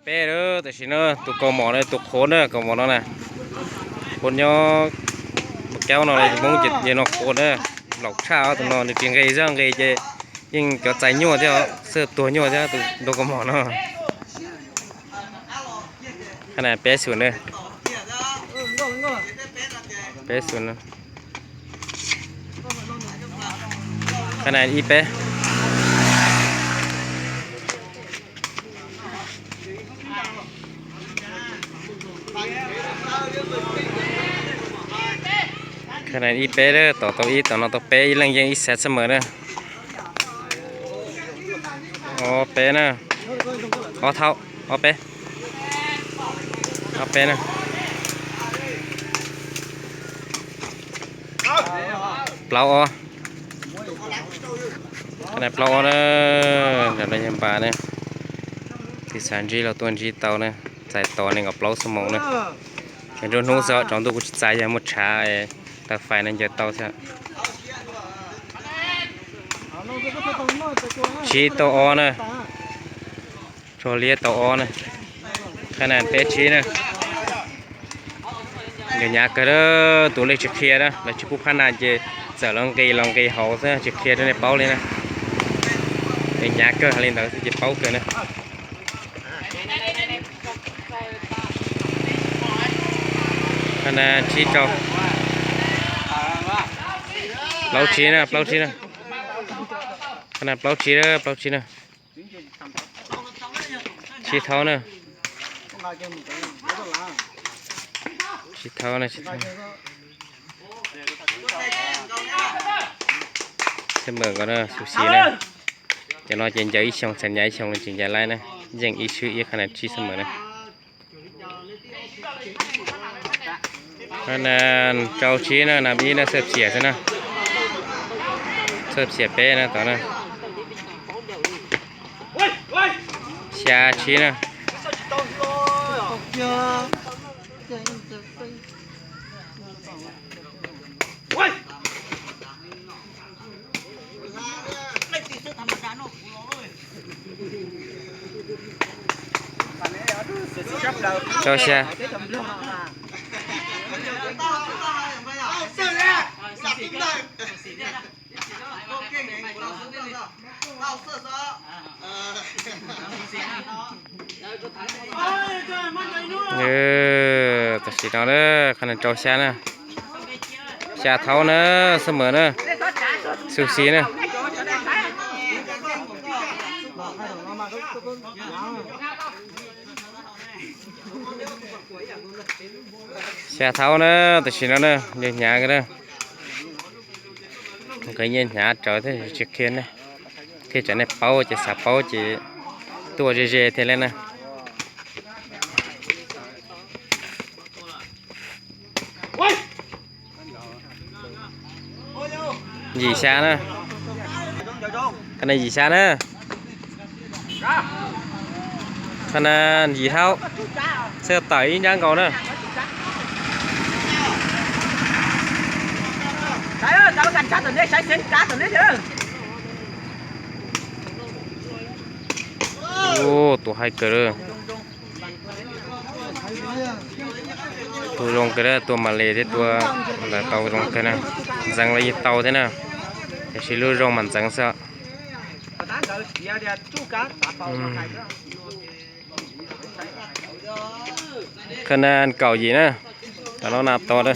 Peb lawm, tam sim no tus kaus mom no, tus qhuav na, kaus mom no na, qhuav nyob Kaub no, Hmoob ces no qhuav na, laus tshaj tus no, nws tsis nqis xwb, nqis ces yeej cov txais nyuaj thiab, xwb tuag nyuaj thiab tus nraug kaus mom no. Qhov na peb xus na, peb xus na. Qhov na ib peb. Qhov na ib peb, tom tau ib, tom no tau peb, ib leej yeej ib xav xab mawm na. Ob peb na, ob thaub, ob peb, ob peb na. Plaub ob, qhov na plaub ob na, nram no yog npas na. Tus xav ntsib los tuaj ntsib tau na, txais tos nees nkaum plaub xuab moos na. Yog nruab hnub xwb, tsaus ntuj kuv tsis txais, yog muaj tshav taw fais no ncaws tau xwb. Tsib tau ob na, tshuav liab tau ob na. Qhov na peb tsib na. Nws hnyav kawg na, tus lej tsis qhia na, lawv tsis pub phab na ces txawm lawv nqis los nqis hauv xwb, tsis qhia rau nej paub li na. Nws hnyav kawg li ntawd xwb ces paub kawg na. Qhov na tsib rau, plaub tsib na, plaub tsib na. Qhov na plaub tsib, plaub tsib na. Tsib thaub na. Tsib thaub na, tsib thaub. Xab mawm nkaus na, xu xis na. Cov no ces ncaws ib xyoos, txhais ncaws ib xyoos no tsis ncaws laib na. Yeej ib swb ib, qhov na tsib xab mawm na. Qhov na rau tsib na, nam ib na, xab xiam xwb na. Xab xiam peb na tod na. Xya tsib na. Rau xya. Tam sim no na, qhov na rau xya na. Xya thaub na, xab mawm na, xu xis na. Xya thaub na, tam sim no na, nws hnyav kawg na. Nkawd yeej hnyav raws thiab tsis qhia ne. Qhia tsam nej paub ces xav paub ces tuaj ze ze thiaj li na. Yim xya na. Qhov na yim xya na. Qhov na yim thaub. Xwb tawm ib nrab nkaus na. Ua, tua haib kawg. Tua zoo kawg, tua mam li thiab tua ntawd tau zoo kawg na. Ntxeev los yeej tau thiab na, tiam sis lub zoo mas ntxeev xwb. Qhov na kaum yim na, tam no na tau lawm.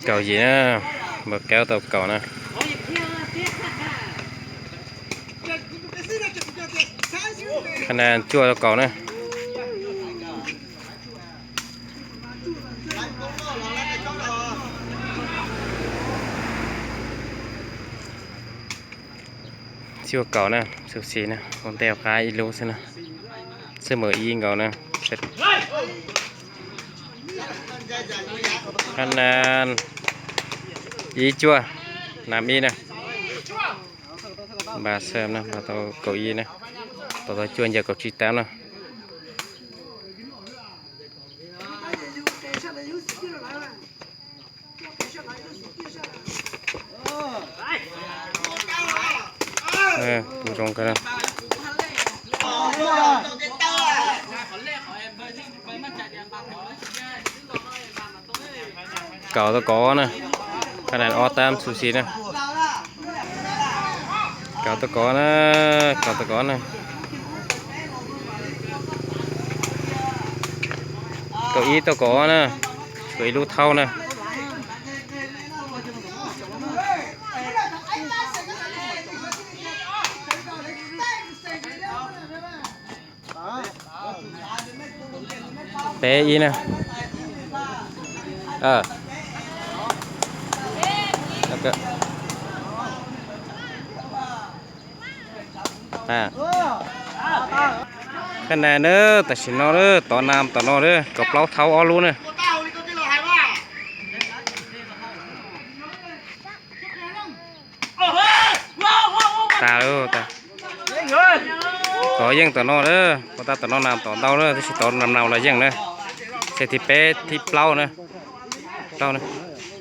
Kaum yim na, npawg Kaub tau kaum na. Qhov na cuaj tau kaum na. Cuaj kaum na, xu xis na, ua ntej qab ib lub xwb na. Xab mawm ib nkaus na. Qhov na ib cuaj, nam ib na. Npaj xab na, npaj tau kaum ib na. Tau tau cuaj ncaws kaum tsib tab na. Tus zoo kawg. Kaum tau kaum na. Qhab na ob tab xu xis na. Kaum tau kaum na. Kaum tau kaum na. Kaum ib tau kaum na. Kaum ib lub thaub na. Peb ib na. Qhab na na, tam sim no tod na, tom no kaum plaub thaub ob lub na. Tas, tod yeej tom no na, ua tab tom no na tom ntau na, tab sis tod na na los yeej na. Xyem thib peb thib plaub na. Plaub na.